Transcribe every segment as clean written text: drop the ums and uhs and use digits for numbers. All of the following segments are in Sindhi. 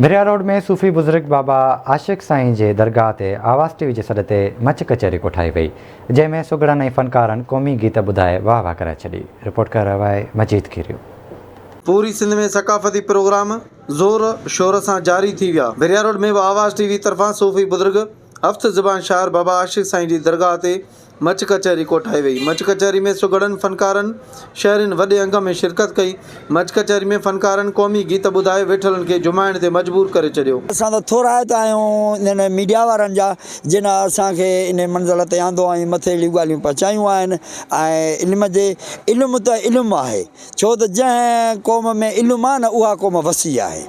ڀريا روڊ ۾ صوفي بزرگ بابا عاشق سائين جي درگاهه تي آواز ٽي وي جي سڏ تي مچ ڪچهري ڪوٺائي وئي، جنهن ۾ سگهڙن ۽ فنڪارن قومي گيت ٻڌائي واهه واهه ڪرائي ڇڏي. رپورٽ ڪري رهيو آهي مجيد کيريو. پوري سنڌ ۾ ثقافتي پروگرام زور شور سان جاري ٿي ويا. ڀريا روڊ ۾ به آواز ٽي وي طرفان صوفي بزرگ هفت زبان شاعر بابا عاشق سائين جي درگاهه تي مچ ڪچهري ڪوٺائي وئي. مچ ڪچهري ۾ سگهڙن، فنڪارن، شهرين وڏي انگ ۾ شرڪت ڪئي. مچ ڪچهري ۾ فنڪارن قومي گيت ٻڌائي ويٺلن کي جهومائڻ تي مجبور ڪري ڇڏيو. اسان ته ٿورائتا آهيون انهن ميڊيا وارن جا جن اسان کي انهي منزل تي آندو ۽ مٿي اهڙيون ڳالهيون پهچايون آهن ۽ علم جي علم ته علم آهي ڇو ته جنهن قوم ۾ علم آهي نه اها قوم وسيع آهي.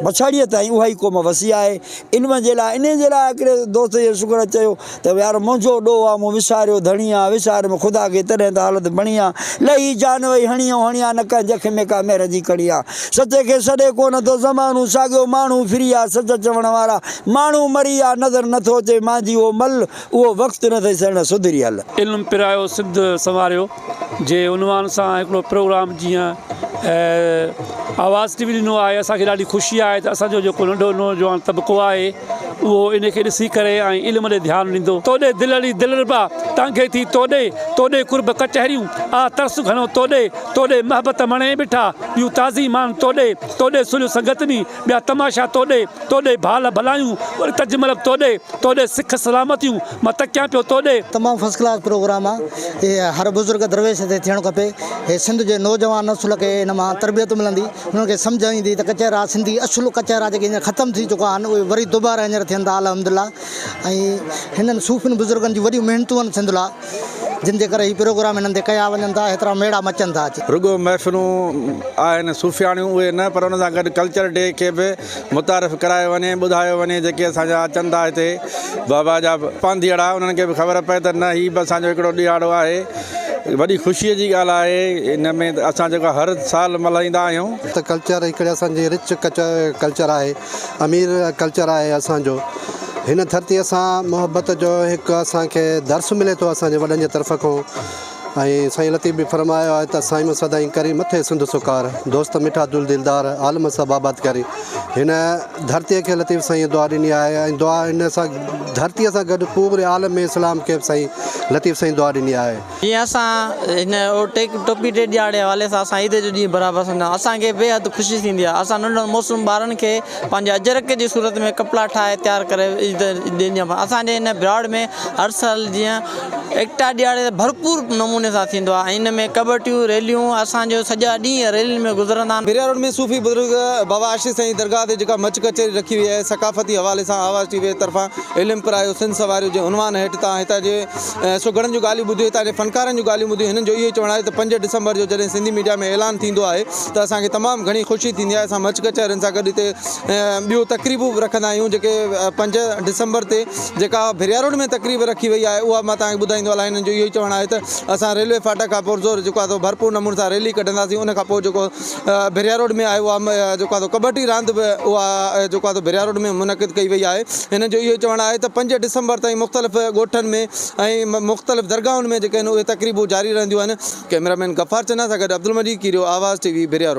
پڇاڙيء تائين اها ئي قوم وسيع آهي. علم جي لاء انهيء جي لاء هڪڙي دوست جي سگهڙ چيو ته يار منهنجو ڏوهه آ مون وساريو ڌڻي آ وساريم خدا کي تڏهن ته حالت بڻي آ لهي جان وئي هڻي ۽ هڻي آ نه ڪنهن جک ۾ ڪا مهر جي ڪڻي آ سچي کي سڏي ڪونه ٿو زمانو ساڳيو ماڻهو ڦري آ سچ چوڻ وارا ماڻهو مري آ نظر نٿو اچي مانجهي اهو مل اهو وقت نه ٿئي سهڻ سڌري هل. علم پرايو سنڌ سنواريو جي عنوان سان هڪڙو پروگرام جيئن آواز ٽي وي ڏنو آهي اسان کي ڏاڍي خوشي آهي ته اسان جو جيڪو ننڍو نوجوان طبقو آهي اهو ان کي ڏسي ڪري ۽ علم ڏي ڌيان ڏيندو. توڏي دلڙي دلربا تانگهي ٿي توڏي، توڏي قرب ڪچهريون آ ترس گهڻو توڏي، توڏي محبت مڻي بيٺا ٻيون تازي مان توڏي، توڏي سلهه سنگت ۾ ٻيا تماشا توڏي، توڏي ڀال ڀلايون وري تجملڪ توڏي، توڏي سک سلامتيون مان تڪيان پيو توڏي. تمام فرسٽ ڪلاس پروگرام آ هي هر بزرگ درويش تي ٿيڻ کپي هي سنڌ جي نوجوان نسل کي ان مان تربيت ملندي انهن کي سمجهه ايندي ته ڪچهرا سنڌي اصل ڪچهرا جيڪي هينئر ختم ٿي چڪا آهن اهي وري دوباره هينئر ٿين ٿا الحمدلله ۽ هنن صوفين بزرگن جون وڏيون محنتون آهن سنڌ لاء جن جي ڪري هي پروگرام هنن تي ڪيا وڃن ٿا هيترا ميڙا مچن ٿا اچي. رڳو محفلون آهن صوفياڻيون اهي نه پر ان سان گڏ ڪلچر ڊي کي به متعارف ڪرايو وڃي ٻڌايو وڃي جيڪي اسان جا اچن ٿا هتي بابا جا پانڌيئڙا انهن کي به خبر پئي ته نه هي به اسان جو هڪڙو ڏهاڙو آهي وڏي خوشي جي ڳالهه آهي ان ۾ اسان جيڪو هر سال ملهائيندا آهيون. ته ڪلچر هڪڙي اسان جي رچ ڪلچر آهي امير ڪلچر آهي اسان جو هن ڌرتي سان محبت جو هڪ اسان کي درس ملي ٿو اسان جي وڏن جي طرف کان ۽ سائين لطيف به فرمايو آهي ته سائين سدائين ڪرين مٿي سنڌ سڪار دوست مٺا دل دلدار عالم سڀ آباد ڪرين هن ڌرتي کي لطيف سائين دعا ڏني آهي ۽ دعا هن سان ڌرتي سان گڏ پوري عالم اسلام کي به سائين لطيف سائين دعا ڏني آهي. جيئن اسان هن ٽوپي ٽي ڏهاڙي حوالي سان اسان عيد جو ڏينهن برابر سمجهندا آهيون اسان کي بي حد خوشي ٿيندي آهي اسان ننڍن معصوم ٻارن کي پنهنجي اجرڪ جي صورت ۾ ڪپڙا ٺاهي تيار ڪري عيد ڏيندي آهيون اسان جي هن براڙ ۾ هر سال جيئن ايڪتا ڏهاڙي ڀرپور نموني سان ٿيندو آهي ۽ ان ۾ ڪٻٽيون ريليون اسان جو سڄا ڏينهن ريلين ۾ گذرندا آهن. ڀريا روڊ ۾ صوفي بزرگ بابا عاشق سائين جي درگاهه تي جيڪا مچ ڪچهري رکي وئي آهي ثقافتي حوالي سان آواز ٽي وي طرفان علم پرايو سنڌ سنواريو جي عنوان هيٺ تان هتان جي سگهڙن جون ڳالهيون ٻڌيون هتان جي فنڪارن جون ڳالهيون ٻڌيون هنن جو اهو ئي چوڻ آهي ته پنج ڊسمبر جو جڏهن سنڌي ميڊيا ۾ اعلان ٿيندو آهي ته اسان کي تمام گهڻي خوشي ٿيندي آهي اسان مچ ڪچهرين سان گڏ هتي ٻيون تقريبون به رکندا آهيون جيڪي پنج ڊسمبر تي جيڪا ڀريا روڊ ۾ تقريب رکي وئي آهي اها مان توهان کي ٻڌائيندو هلان هنن جو اهو ئي چوڻ آهي ته اسان ريلوي ڦاٽڪ کان پرزور جيڪو آهي سو ڀرپور نموني سان ريلي ڪڍنداسين ان کان پوء جيڪو ڀريا روڊ ۾ آهي اها جيڪو آهي سو ڪٻڊي راند به اها جيڪو آهي سو ڀريا روڊ ۾ منعقد ڪئي وئي آهي هنن جو اهو ئي چوڻ آهي ته پنج ڊسمبر تائين مختلف ڳوٺن ۾ ۽ مختلف درگاهن ۾ جيڪي آهن اهي تقريبون جاري رهنديون آهن ڪئميرا مين غفار چنا سان گڏ عبدالمجيد ڪيريو آواز ٽي وي ڀريا روڊ.